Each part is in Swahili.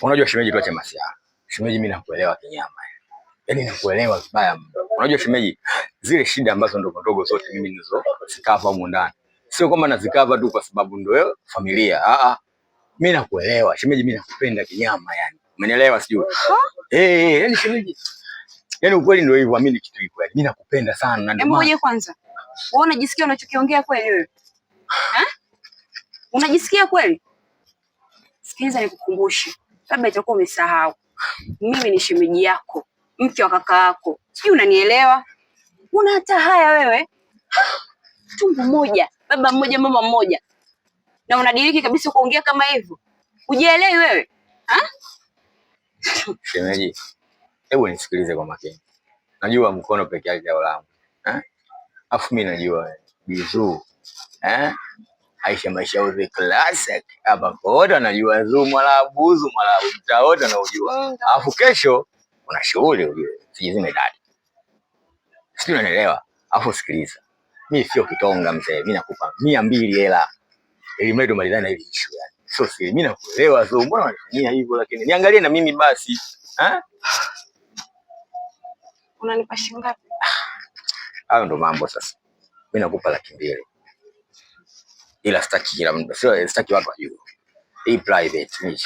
Unajua shemeji, tuache masiara. Shemeji, mimi nakuelewa kinyama. Yaani nakuelewa vibaya mno. Unajua shemeji, zile shida ambazo ndogo ndogo zote mimi nizo zikava humu ndani. Sio kwamba nazikava tu kwa sababu ndio familia. Ah ah. Mimi nakuelewa. Shemeji, mimi nakupenda kinyama yani. Umenielewa sijui? Eh, yani shemeji. Yaani ukweli ndio hivyo, amini kitu hiko yani. Mimi nakupenda sana na ndio maana. Hebu kwanza. Wewe unajisikia unachokiongea kweli wewe? Eh? Unajisikia kweli? Sikiliza nikukumbushe. Labda itakuwa umesahau. Mimi ni shemeji yako, mke wa kaka yako. Sijui unanielewa? Una hata haya wewe? Tumbo moja, baba mmoja, mama mmoja. Na unadiriki kabisa kuongea kama hivyo. Ujielewi wewe? Ha? Shemeji, hebu nisikilize kwa makini. Najua mkono peke yake haulambwi. Eh? Afu mimi najua Bizuu. Eh? Aisha maisha uze classic hapa kote anajua zuu Mwarabu, zu Mwarabu mtaa wote anaujua. Alafu kesho kuna shughuli ujue, sijizime dadi. Sijui unanielewa? Alafu sikiliza. Mimi sio kitonga mzee, mimi nakupa 200 hela. Ili mradi umalizane na hili issue yani. Sio siri, mimi nakuelewa zuu, mbona unanifanyia hivyo lakini niangalie na mimi basi. Eh? Unanipa shilingi ngapi? Hayo ndo mambo sasa. Mimi nakupa 200,000. Ila sitaki kila mtu, sio sitaki watu wajue. Hii private ni.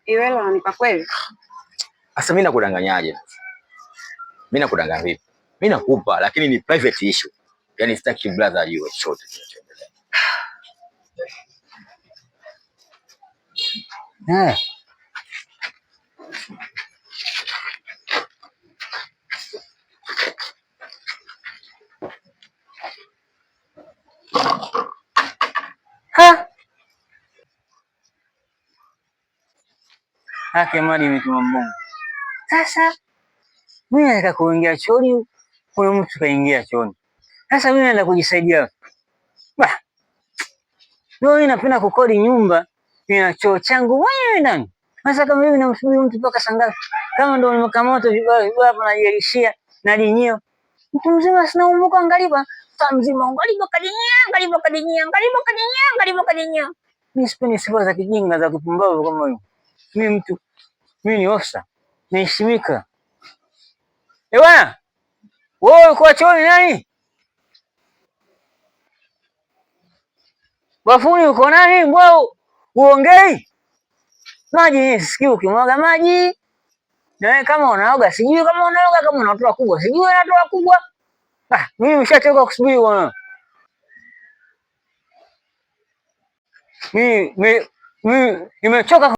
Hiyo hela unanipa kweli? Sasa mimi nakudanganyaje? Mimi nakudanganya vipi? Mimi nakupa lakini ni private issue. Yaani sitaki brother ajue chochote kinachoendelea. Eh. Ha! Haki mali imetuma mbongo. Sasa mimi nataka kuingia chooni, kuna mtu kaingia chooni. Sasa mimi naenda kujisaidia. Bah. Mimi napenda kukodi nyumba nina choo changu mwenyewe ndani. Sasa kama mimi namsubiri mtu mpaka saa ngapi? Kama ndio nimekamata vibaya vibaya hapa najielishia na dinyio. Mtu mzima sina umbuka angaliba, saa mzima angaliba kadinyia, angaliba kadinyia, angaliba kadinyia, angaliba kadinyia. Mimi sipendi sifa za kijinga za kipumbavu kama hiyo. Mimi mtu, mimi ni ofisa, naheshimika. Eh bwana, wewe uko chooni nani? Bafuni uko nani? Mbona uongei? Maji sikii ukimwaga maji. Na wewe kama unaoga sijui kama unaoga, kama unatoa kubwa sijui unatoa kubwa. Ah, mimi nimeshachoka kusubiri bwana. Mimi nimechoka.